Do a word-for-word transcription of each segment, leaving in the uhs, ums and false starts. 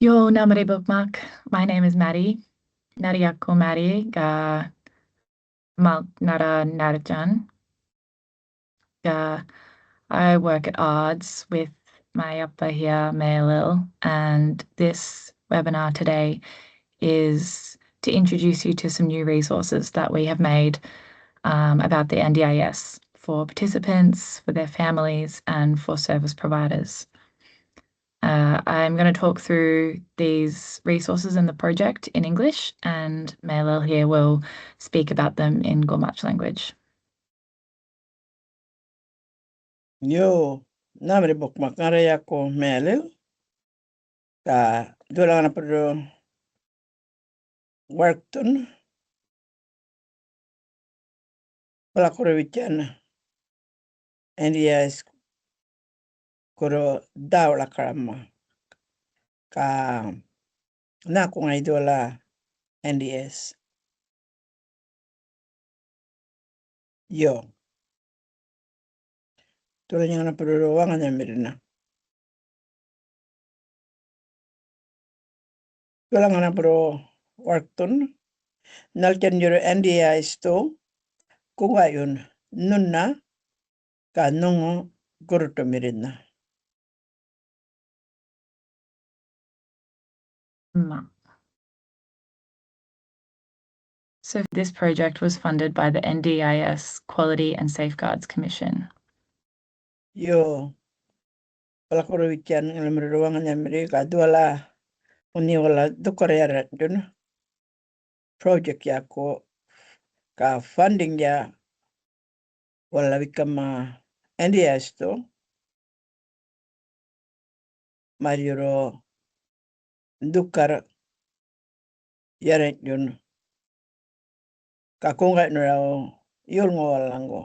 Yo, namari bukmak. My name is Maddie. Nariako Maddie, ka Malk Nara Narjan. Ka, I work at ARDS with my yapa hia Melil, and this webinar today is to introduce you to some new resources that we have made, um, about the N D I S for participants, for their families, and for service providers. Uh, I'm gonna talk through these resources and the project in English, and Melil here will speak about them in Gomaj language. Yo, namari bukmak, ngara yako Melil. Ka duala ngana puru Warktun. Pala kuru wikian N D I S kuru daula karama. Ka naku ngai duala N D I S. Yo. Tula ñangana puru ro wanga ñamirina. Tula ngana puru Warktun. Nalkan yuru N D I S tu kungayun nuna ka nungu gurutu mirina. Ma. So this project was funded by the N D I S Quality and Safeguards Commission. Yo, pala kuru wikian ngala miri ruang nyamiri ka duala uni wala dukar yara dun project yako ka funding ya wala wikama N D I S tu. Mari ro dukar yara dun ka kungayun rau yulngo walango.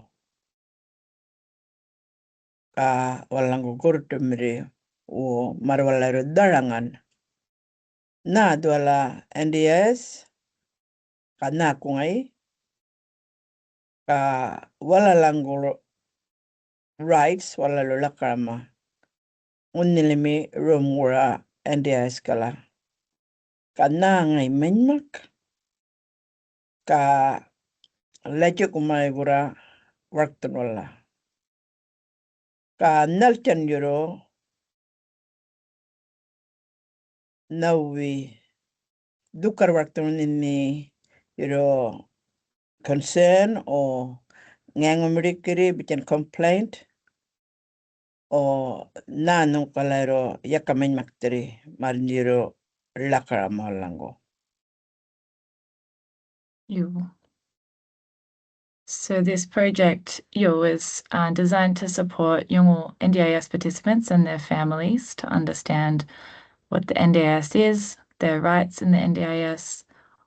Ka walango gurutu miri u mari wala ro darangan. Na duala N D I S ka na kungai ka wala lango rights wala lo lakarama. Unilimi rum wura N D I S kala. Ka na ngai meñmak ka leche kumai wura Warktun wala. Ka nalkan yoro nawi dukar Warktun ini yoro concern o ngango merikiri bikin complaint o nanu kalairo yaka meñmak tiri marindiro lakara malango. Yo. So this project, yo, was, uh, designed to support young N D I S participants and their families to understand what the N D I S is, their rights in the N D I S,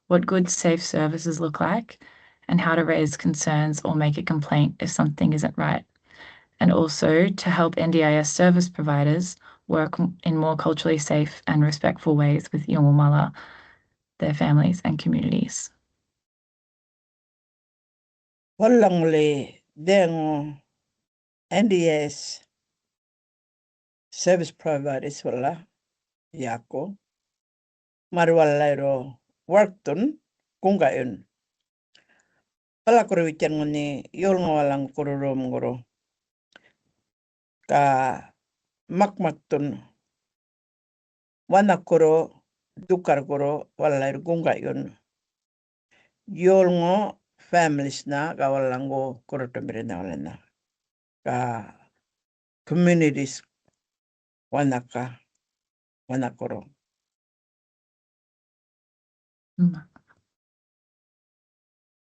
what good, safe services look like, and how to raise concerns or make a complaint if something isn't right. And also to help N D I S service providers work m-, in more culturally safe and respectful ways with young mala, their families and communities. Walang le dengo N D I S service providers wala yako marwalairo Warktun kungayun. Pala kuru wikian nguni yulngo walang kuru rum kuru ka makmaktun wana kuru dukar kuru walairo kungayun. Yulngo families na ka walango kuru tumbirina walena ka communities wanaka wanakoro. Mm.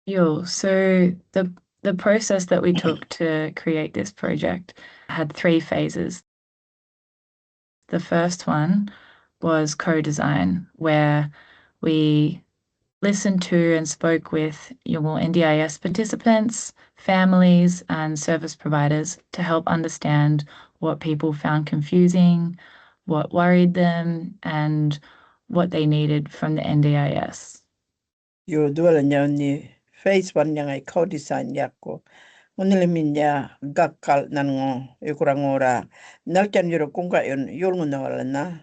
Yo, so the the process that we took to create this project had three phases. The first one was co-design, where we listened to and spoke with young N D I S participants, families, and service providers to help understand what people found confusing, what worried them, and what they needed from the N D I S. Yo duala ñaw ni phase one ñangai co-design yako. Unilimi ña gakal nango yukurangura nalkan yoro kungayun yulngo na wala na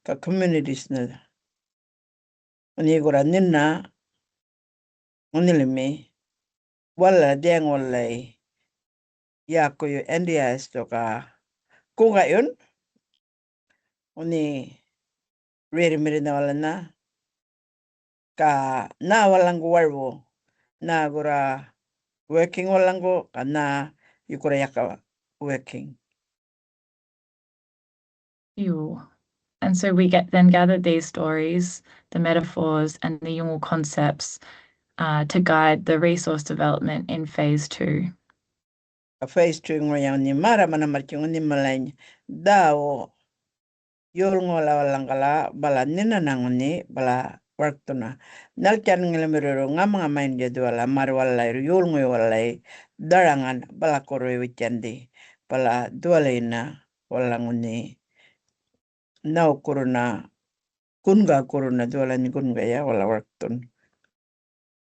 ka communities na. Uni kura nina, uni lemi, wala dieng walai, yakuyu N D I S to ka, kunga yun, uni riri mirina wala na, ka na wala ngu warwo, na kura working wala ngu, ka na yukura yaka working. You. And so we get, then gathered these stories, the metaphors, and the Yungu concepts, uh, to guide the resource development in phase two. Phase two ngo yang ni mara mana marchingo ni malain dao yulngo la wala ngala bala nina nango ni bala warktuna. Nalkan ngelemruru ngama ngama india duala mar wala yulngo wala darangan bala koro wichandi bala duala ina wala nguni. Nau kuruna kunga kuruna duala ni kunga ya wala warktun.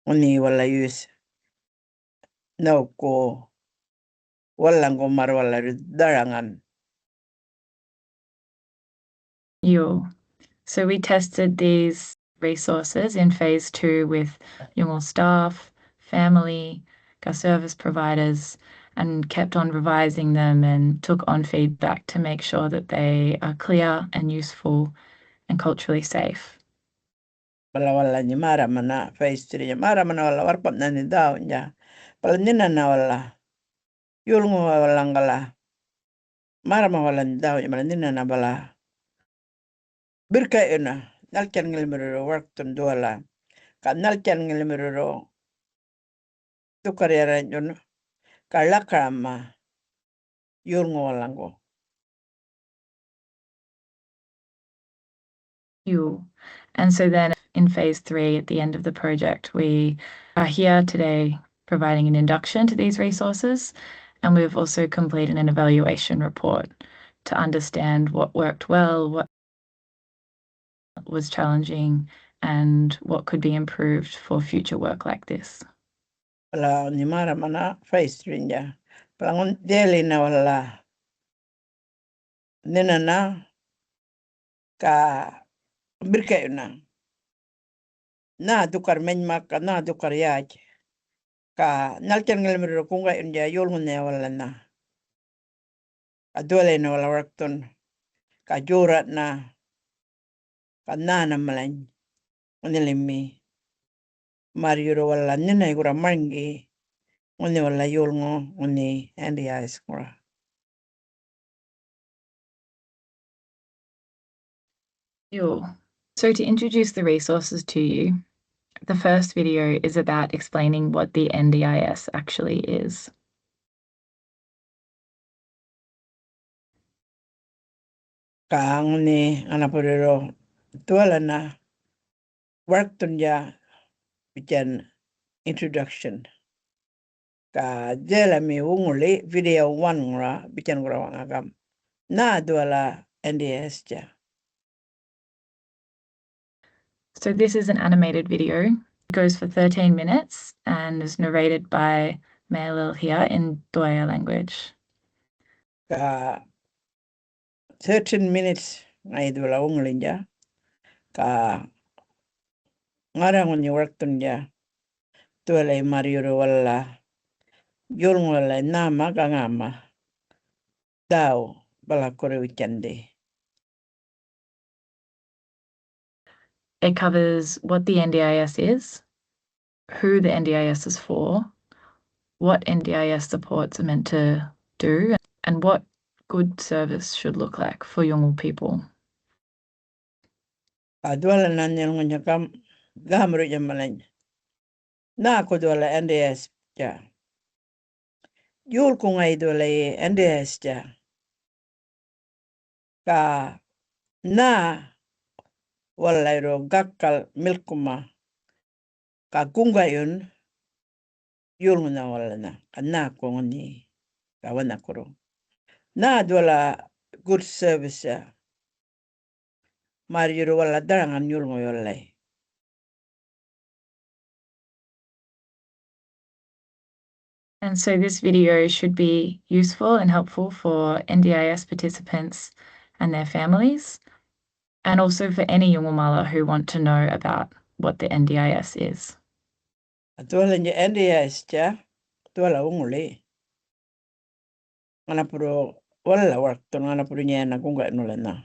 Uni wala yus nau ko wala ngo mar wala darangan. Yo. So we tested these resources in phase two with Yungo staff, family, ka service providers, and kept on revising them and took on feedback to make sure that they are clear and useful and culturally safe. Bala wala ni mara mana phase three ya mara mana wala warpa nani dau ya. Bala nina na wala yulngo wala ngala. Mara ma wala ni dau ya bala nina na bala. Birka yuna nalkan ngelemruru warktun duala. Ka nalkan ngelemruru dukar yara yuna ka lakar ma yulngo wala ngo. You. And so then in phase three, at the end of the project, we are here today providing an induction to these resources, and we've also completed an evaluation report to understand what worked well, what was challenging, and what could be improved for future work like this. Pala ni mara mana phase three ya. Pala ngun deli na wala nena na ka birka yuna. Na dukar meñma ka na dukar yaj. Ka nalkan ngelemruru kunga yun ya yulngo ne wala na. Ka duele na wala warktun. Ka jura na. Ka nana malañ. Uni lemi. Mar yuru wala nina yukura marngi. Uni wala yulngo uni N D I S ngura. Yo. So to introduce the resources to you, the first video is about explaining what the N D I S actually is. Ka nguni ana purero duala na warktun ya bijan introduction. Ka jela mi wunguli video one ngura bijan ngura wangakam. Na duala N D S ya. So this is an animated video. It goes for thirteen minutes and is narrated by Meilil Hia in Duaya language. Ka thirteen minutes ngai duala wunguli ya. Ka ngara nguni warktun ya. Duala mar yuru wala. Yulngo wala nama ka ngama. Dau bala kore wichandi. It covers what the N D I S is, who the N D I S is for, what N D I S supports are meant to do, and what good service should look like for Yungu people. Ka duala nani yulngo nyakam gamru yamalañ. Na ko duala N D S ya. Yul ko ngai duala N D S ya. Ka na wala iro gakal milkuma ka gunga yun yulngo na wala na ka na ko ngoni ka wana kuro. Na duala good service ya. Mar yuru wala darangan yulngo yolai. And so this video should be useful and helpful for N D I S participants and their families. and also for any Yungumala who want to know about what the N D I S is. Atuala nja N D I S ja, atuala unguli. Ngana puru wala wark tun ngana puru nyena kungka nula na.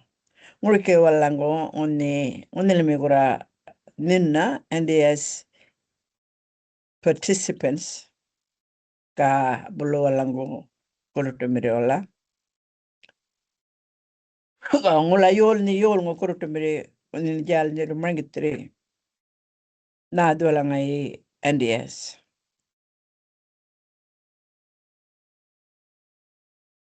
Nguri ke wala ngo uni, uni lemi kura nina N D I S participants ka bulu wala ngo kurutu miri wala. Ka ngula yol ni yol ngo kurutu miri uni jal ni rumangitri. Na duala ngai N D I S.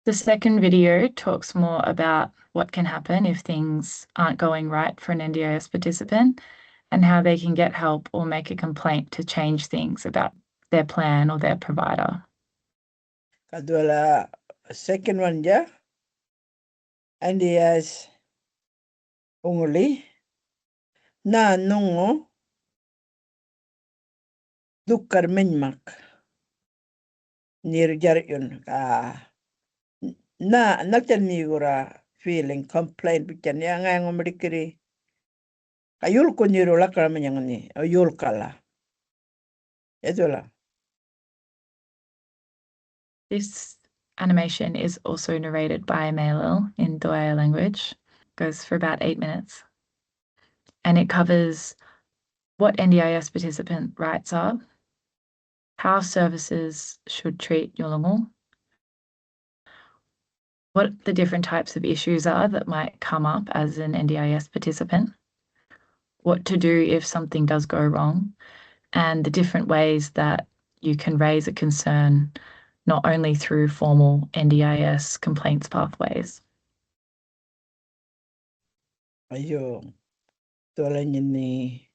The second video talks more about what can happen if things aren't going right for an N D I S participant and how they can get help or make a complaint to change things about their plan or their provider. Ka duala second one ja, N D I S unguli, na nungu dukar meñ mak. Niru jar yun ka. Na, na chan mi gura feeling complain bicha ni angai ngo merikiri. Ka yul ko niru lakar meñ ngoni, o yul kala. Edola. This animation is also narrated by Meilil in Dwaya language. Goes for about eight minutes. And it covers what N D I S participant rights are, how services should treat Yolngu, what the different types of issues are that might come up as an N D I S participant, what to do if something does go wrong, and the different ways that you can raise a concern, not only through formal N D I S complaints pathways. Ayo, tuala nyini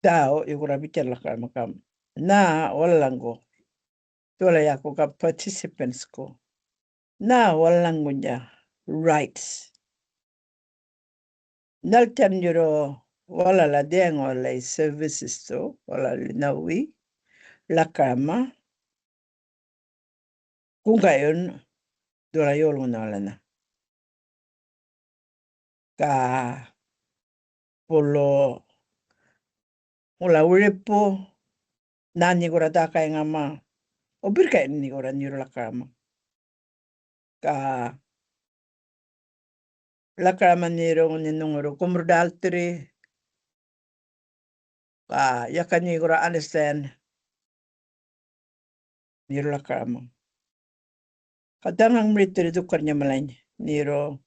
tao yukura bichar lakar makam. Na wala ngo. Tuala yako ka participants ko. Na wala ngo ja rights. Nal chan yuro wala la diang wala services to wala linawi lakama. Kungka yun dura yol nguna wala na. Ka polo ula uripu nani gura daka ngama. Obirka ni gura niru lakama. Ka lakama niru ni nunguru kumru daltri. Ka yaka ni gura understand. Niru lakama. Kadangang mritri dukar nyamalain niru.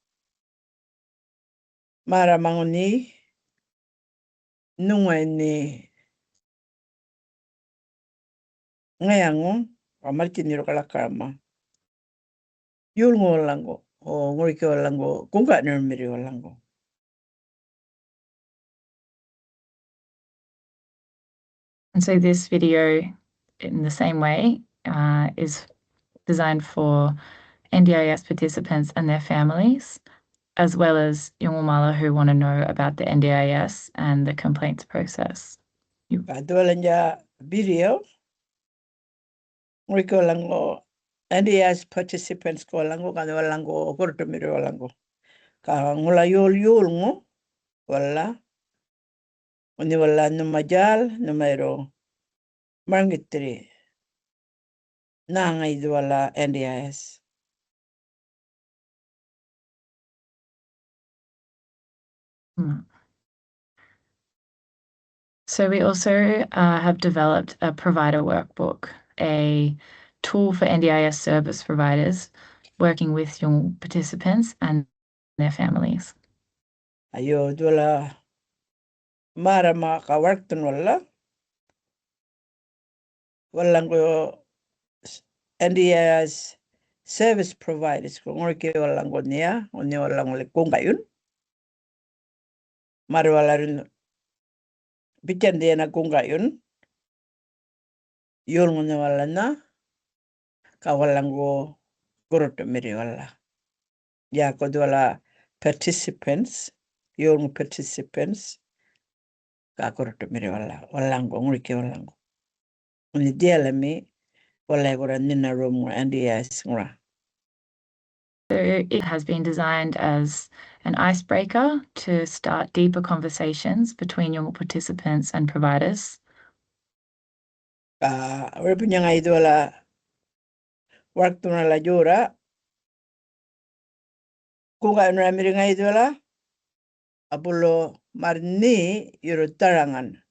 Mara mangu ni nunga ni ngayangu amarki niru kalakama. Yul ngo lango o ngurike lango kungka nurmiri lango. And so this video, in the same way, uh, is designed for N D I S participants and their families, as well as Yungumala who want to know about the N D I S and the complaints process. Ka duala nja video. Ngurike lango, N D I S participants ko lango, ka duala lango, okorto miri lango. Ka ngula yul yul ngo, wala. Uni wala numa jal, numa ero. Marngitri. Nanga iduala N D I S. Mm. So we also, uh, have developed a provider workbook, a tool for N D I S service providers working with young participants and their families. Ayo duala mara ma ka wark tun wala. Wala ngo N D I S service providers ko ngurike wala ngo nia, uni wala ngo le kungka yun. Mara wala run bicha ndena kungka yun. Yul nguna wala na, ka wala ngo kurutu miri wala. Ya ko duala participants, yul ngo participants, ka kurutu miri wala, wala ngo, ngurike wala ngo. Uni diala mi, wala gura nina rum ngo N D I S ngura. it has been designed as an icebreaker to start deeper conversations between Yungo participants and providers. Ka wërëpɨ ñaŋa iduala wark tuna la yura. Kungka inu rami ri ŋa iduala. Abulo marni yuru darangan.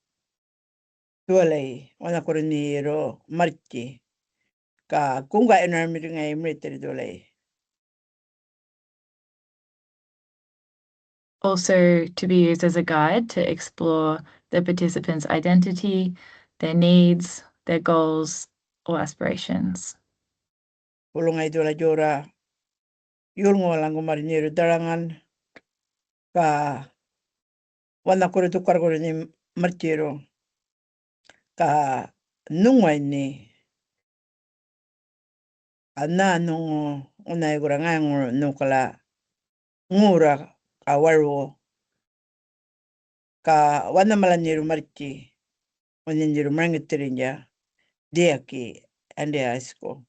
Dualai, wana kuru ni yuru marki. Ka kungka inu rami ri ŋa imrete ri dualai. Also to be used as a guide to explore the participants' identity, their needs, their goals, or aspirations. Pulunga itu la yura, yulngo lango marniru darangan, ka wana kuru tukar kuru ni markiru, ka nungwa ini, ana nungu una ikura ngai ngu nukala ngura ka waru, ka wana mala niru marki, uni niru marngi tirinya, diaki, ande asko.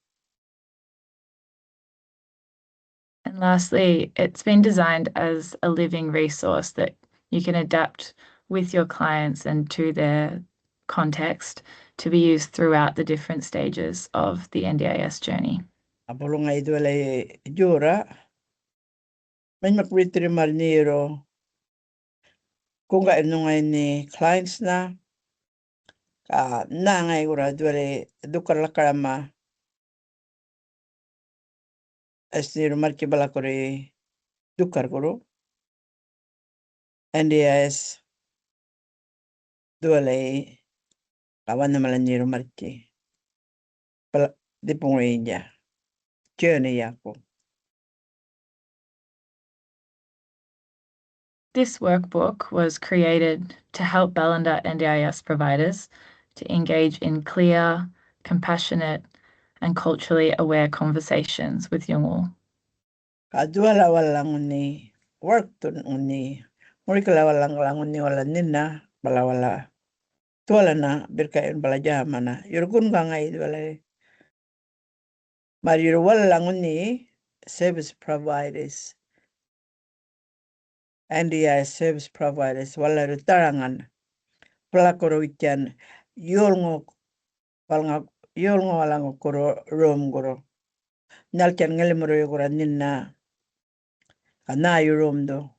And lastly, it's been designed as a living resource that you can adapt with your clients and to their context to be used throughout the different stages of the N D I S journey. Apolonga iduele yura, meñma kuritiri marniro, kunga enunga ini clients na, ka nangai ura duele dukar lakarama, esniru marki bala kuri dukar kuru. N D I S dualai kawana mala niru marki. Pala dipungu inya. Journey yako. This workbook was created to help Ballanda N D I S providers to engage in clear, compassionate, and culturally aware conversations with Yungu. Ka duala wala nguni, work tun nguni, ngurikala wala ngala nguni wala nina, bala wala. Duala na birka en bala jamana, yurukun gangai duala. Mar yuru wala nguni service providers. N D I S service providers wala ru tarangan. Plakoro wikian yulngo walnga, yulngo walango koro rom goro. Nalkian ngelemro yogora nina. Kana yu rom do.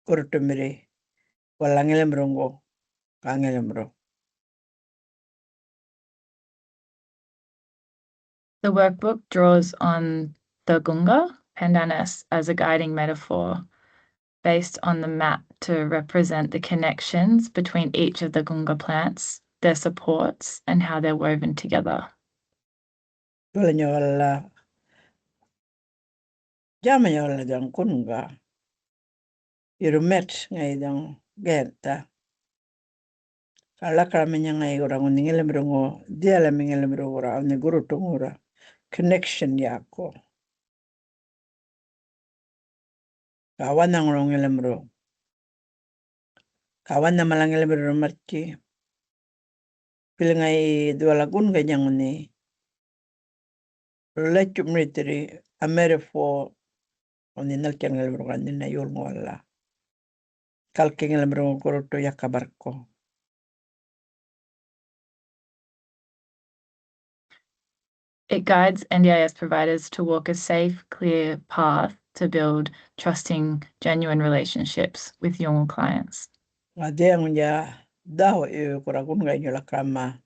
Koro tumiri. Wala ngelemro ngo. Ka ngelemro. The workbook draws on the gunga pandanus as a guiding metaphor based on the map to represent the connections between each of the gunga plants, their supports, and how they're woven together. Duala ñawala, llama ñawala jang kunga. Iru met ngai jang genta. Ka lakara meña ngai gura nguni ngelemro ngo, diala mi ngelemro gura, ani guru tungura. Connection yako. Kawana ngoro ngelemro. Kawana mala ngelemro marki. Pilingai duala gun ga nyanguni. Lechu mritiri, amere fo, oni nalkia ngelemro ga nina yul ngo ala. Kalke ngelemro ngo koroto yaka barko. It guides N D I S providers to walk a safe, clear path to build trusting, genuine relationships with young clients. Nga dia ngunya daho e kura kun ga inyola kama.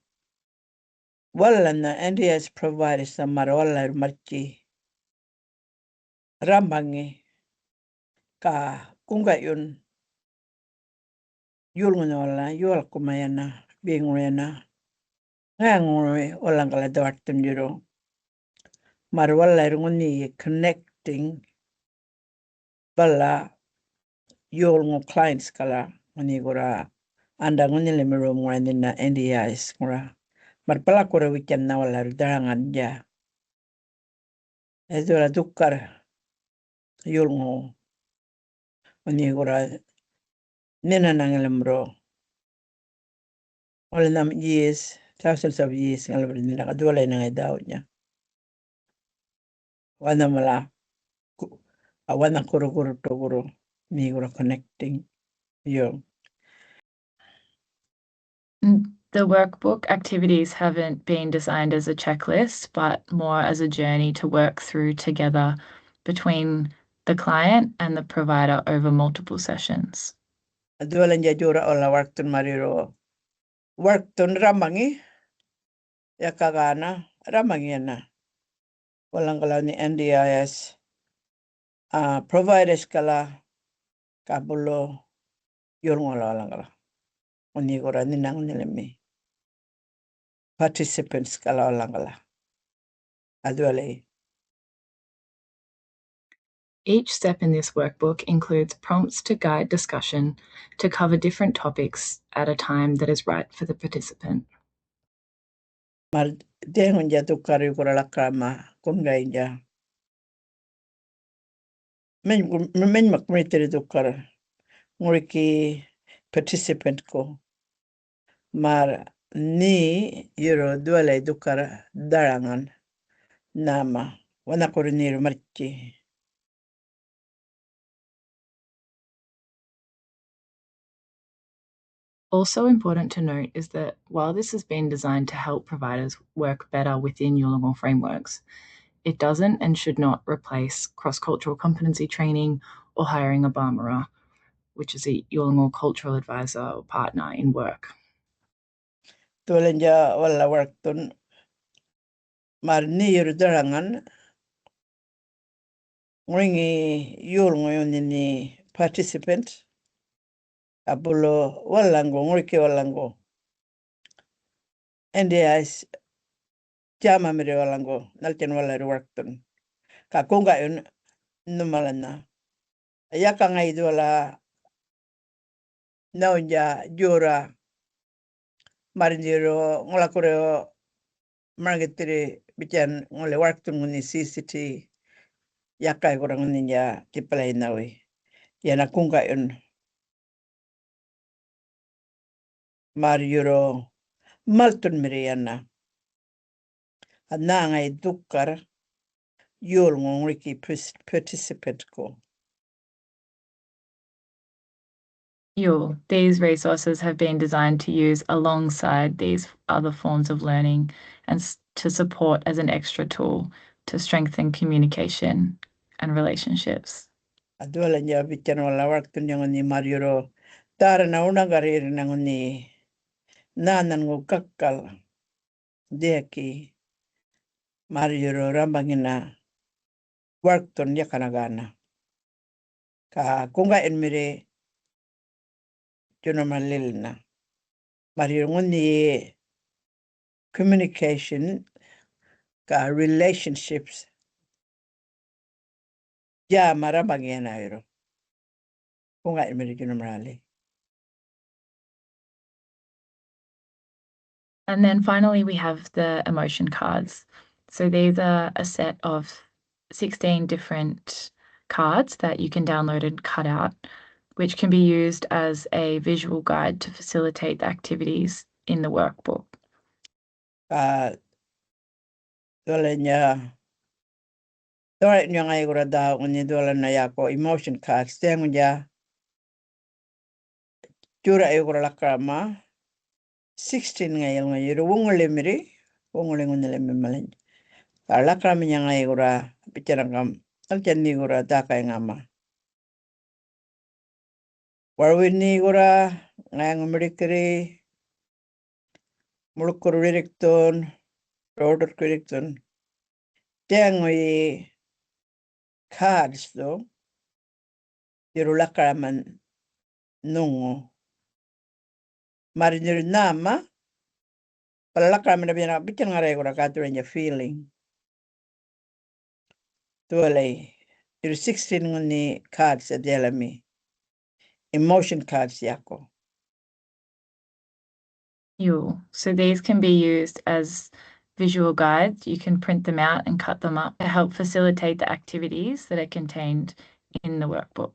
Wala na N D I S providers na mara wala marki. Rambangi ka kungayun yulngu na wala yual kumayana bingurena. Ngangurui wala ngala dawat tundiro. Mar wala runguni connecting bala yulngu clients kala nguni gura anda nguni le merum ngura nina N D I S ngura. Mar pala kura wikian na wala darangan ya. Edora dukar yulngu. Oni gura nena nangelemro. Wala nam years, thousands of years ngelemro nena ka duala nang edau nya. Wana mala Awana kuru kuru tokuru ni kura connecting. Yo. Mm, the workbook activities haven't been designed as a checklist, but more as a journey to work through together between the client and the provider over multiple sessions. Duala nja jura ola warktun mariro. Warktun rambangi. Yakagana rambangi na. Walangala ni N D I S. Ah, providers kala kabulo yolngola walangala. Uni kura ninang nilemi. Participants kala walangala. Adualei. Each step in this workbook includes prompts to guide discussion to cover different topics at a time that is right for the participant. Mar dengo nja dukar yukura lakrama kungai nja. Meñ, meñ mak mriteri dukar nguriki participant ko. Mar ni yuro dualai dukar darangan nama wanakuri niru marki. Also important to note is that while this has been designed to help providers work better within Yolngu frameworks, it doesn't and should not replace cross-cultural competency training or hiring a bamara, which is a Yolngu cultural advisor or partner in work. Tulenja wala warktun mar ni yuru darangan nguringi yul ngoyoni ni participant abulo walango nguriki walango. N D I S jama mere walango nalten wala ru warktun. Ka kunga yun numalana. Yaka ngai duala nau nja yura. Marindiro ngola kureo marangitiri bican ngole warktun nguni C C T. Yakai kura nguni nja tipalai nawi. Yana kunga yun. Mar yuro maltun miri yana. Ana ngai dukar yul nguriki participant ko. Yul, these resources have been designed to use alongside these other forms of learning and s- to support as an extra tool to strengthen communication and relationships. Aduala nja bican wala warktun nja nguni mar yuro tara na unangari iri na nguni nanan ngu kakal. Diaki mar yuro rambangina warktun yakana gana. Ka kunga en mire yunama lilna. Mar yuro nguni communication ka relationships. Ya mara bangiana ero. Kunga en mire yunama lil. And then finally, we have the emotion cards. So these are a set of sixteen different cards that you can download and cut out, which can be used as a visual guide to facilitate the activities in the workbook. Ah, duala nja. Duala nja ngai kura da uni duala na yako emotion cards tengo nja. Chura ayu kura lakrama sixteen ngai yalnga yuru wongole miri, wongole ngune le mimalen. Kar lakrama nja ngai kura bicara kam, alchan ni kura dakai ngama. Warwini kura ngai ngumiri kiri, mulukuru ririktun, rorot ririktun. Tengo i cards do, yuru lakrama nungu. Mari niru nama, pala lakrama na biana bican ngarai kura katu ranja feeling. Tualai, yuru sixteen nguni cards adialami. Emotion cards yako. You. So these can be used as visual guides. You can print them out and cut them up to help facilitate the activities that are contained in the workbook.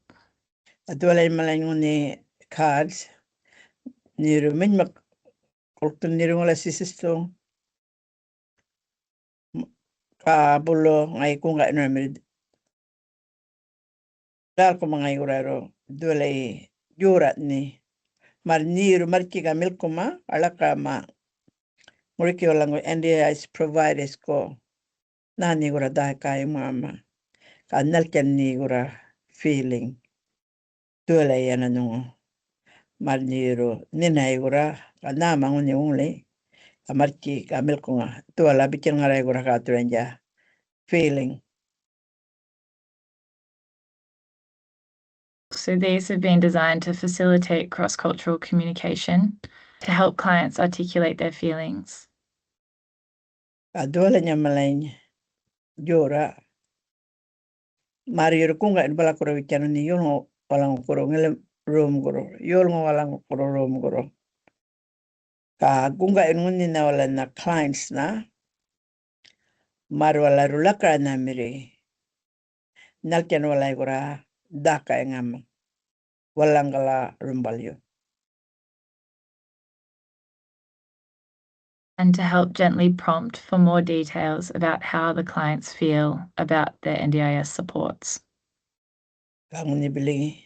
Atualai malai nguni cards. Niru minmak kultun niru ngula sisistu. Ka bulo ngai kunga eno miri. Tal ko mangai ura ro duele i yura ni. Mar niru marki ka milkuma alaka ma. Nguriki wala ngo N D I S providers ko. Nani gura daka imama. Ka nalkan ni gura feeling. Duele yana nungo. Mar niru nina gura ka nama nguni ungli. Ka marki ka milkunga. Duala bikin ngara gura ka turanja feeling. So these have been designed to facilitate cross-cultural communication, to help clients articulate their feelings. Ka duele ñamalaiñ yura. Mari yuru kunga en bala kuro wichano ni yulngo walango kuro ngele rum kuro. Yulngo walango kuro rum kuro. Ka gunga en nguni na wala na clients na. Mar wala rulakra na miri. Nalkan wala gura daka engama. Walangala rumbalyo. And to help gently prompt for more details about how the clients feel about their N D I S supports. Ka nguni bili,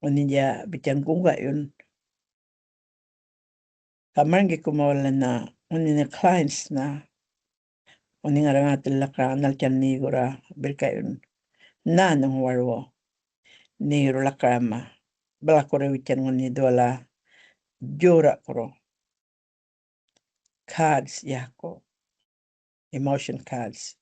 nguni ya bichang gunga yun. Ka marngi kuma wala na, nguni ne clients na, nguni ngara ngati lakra nalkan ni gura birka yun. Na nung warwo, ni ru lakra ma, bala kore wichan nguni duala, jura kuro. Cards yako. Emotion cards.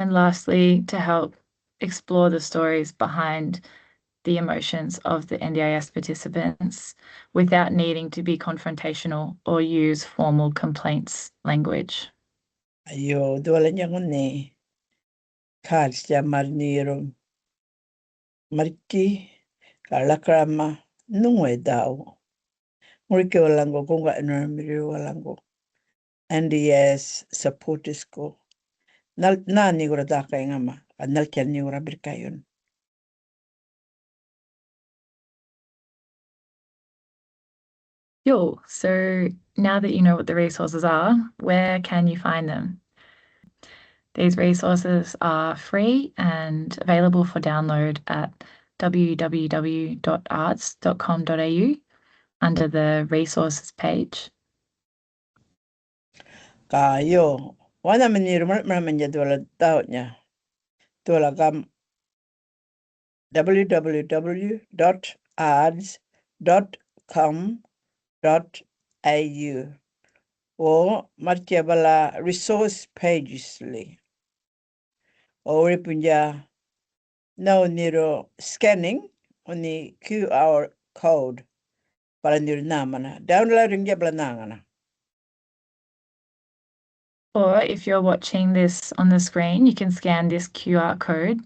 And lastly, to help explore the stories behind the emotions of the N D I S participants without needing to be confrontational or use formal complaints language. Ayo, duala nyangu ni. Cards ya marnirum. Marki, kalakrama, nungue dau. Ngurike walango, gunga enramiri walango. N D S supporters ko. Nal, na nigura daka engama, a nalkia nigura birkayun. Yo, so now that you know what the resources are, where can you find them? These resources are free and available for download at w w w dot ards dot com dot a u under the resources page. Ka yo, wana menir mar mar menja duala daunya. Duala gam w w w dot ards dot com dot a u. O markia bala resource pages li. O ripunja nau niro scanning uni Q R code para niro namana. Downloading ja bala nangana. Or if you're watching this on the screen, you can scan this Q R code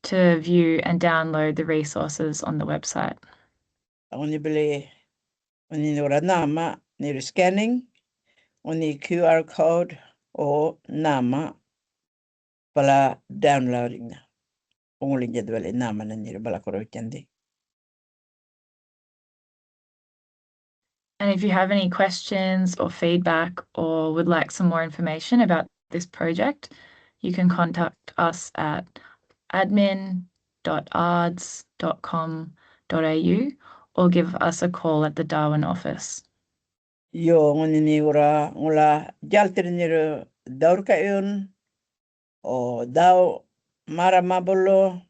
to view and download the resources on the website. Uni beli, uni nura nama, niro scanning, uni Q R code o nama bala downloading na. Unguli jadwal inama na niro bala koro chandi. And if you have any questions or feedback or would like some more information about this project, you can contact us at admin dot ards dot com dot a u or give us a call at the Darwin office. Yo, nguni ni ura ngula jaltir niro daurka yun o dau mara mabulo.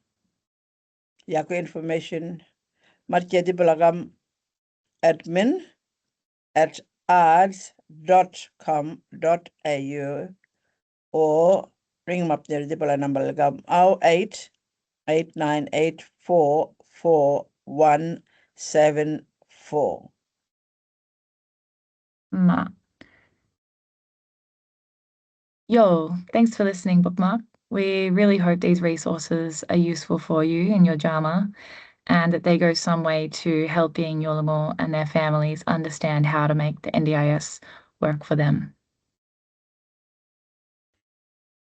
Yaku information markia di balagam admin at ards dot com dot a u o ring map niro di bala number lagam oh eight eight nine eight four four one seven four. Ma. Yo, thanks for listening, Bookmark. We really hope these resources are useful for you in your drama and that they go some way to helping Yolngu and their families understand how to make the N D I S work for them.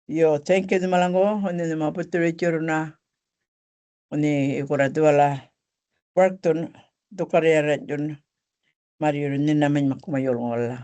Yo, thank you, Dumalango, uni numa puturi churuna, uni ikura duala, work tun, dukariara jun, mariuru nina main makuma Yolngu la.